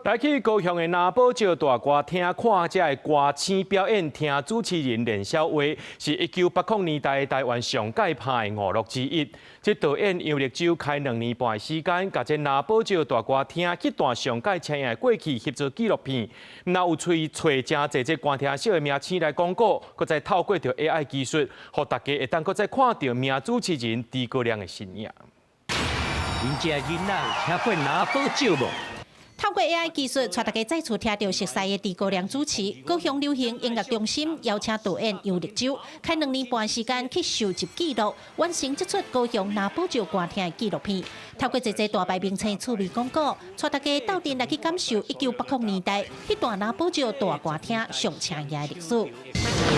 來去高雄的拿寶石大歌廳看這个歌星表演，聽主持人練痟話，是1980年代台灣上蓋拍的娛樂之一。這導演楊力州開2年半的時間，共這拿寶石大歌廳彼段上蓋青的過去翕做紀錄片，毋但有揣揣誠濟這歌廳小的明星來講古，閣再透過著 AI 技術，予大家會當閣再看著名主持人豬哥亮的身影。恁遮囡仔有聽過拿寶石無？透過 AI 技術，帶大家再次聽著熟悉的豬哥亮主持。高雄流行音樂中心邀請導演楊力州，開2年半時間去收集記錄，完成這齣高雄拿寶石歌廳的紀錄片。透過濟濟大牌明星趣味講古，帶大家鬥陣來去感受1980年代彼段拿寶石大歌廳上青的歷史。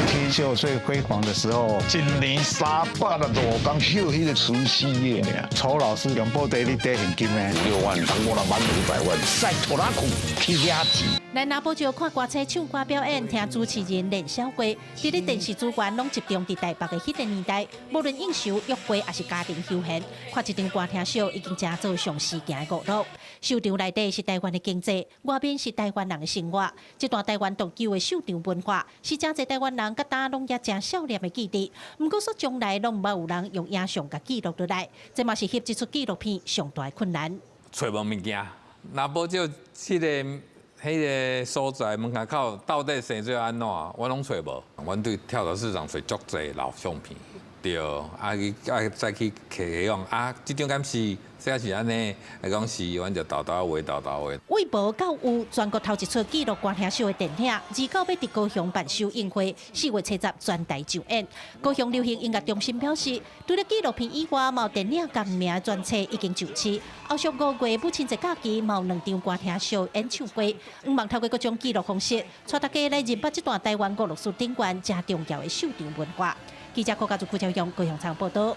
天秀最輝煌的時候，一年365工翕彼个廚師的爾，酬勞是用布袋咧綴現金的， 6萬，當我老闆500萬，塞拖拉庫去遐錢。來拿寶石看歌星唱歌表演，聽主持人練痟話。佇咧電視資源攏集中佇台北的彼个年代，無論應酬、約會抑是家庭休閒，看一場歌廳秀已經成做上時行的娛樂。秀場內底是台灣的經濟，外面是台灣人的生活。這段台灣獨有的秀場文化，是誠濟台灣人佮今攏猶誠少年的記憶。毋過說將來攏毋捌有人用影像共記錄落來，這嘛是翕這齣紀錄片上大的困難。揣無物件，若無就彼个所在門口到底生做按怎，我攏揣無。阮對跳蚤市場揣足濟老相片，對，啊去啊再去摕用啊，這張敢是？這是按呢，來講是，阮就沓沓畫沓沓畫。為無到有全國頭一齣紀錄歌廳秀的電影，29欲佇高雄辦首映會，4月70全台上演。高雄流行音樂中心表示，除了紀錄片以外，嘛有電影共名專冊已經上市。後續5月母親節假期，嘛有兩場歌廳秀演唱會。向望透過各種紀錄方式，帶大家來認捌這段台灣娛樂史頂懸誠重要的秀場文化。記者郭家祖、郭朝陽高雄場報道。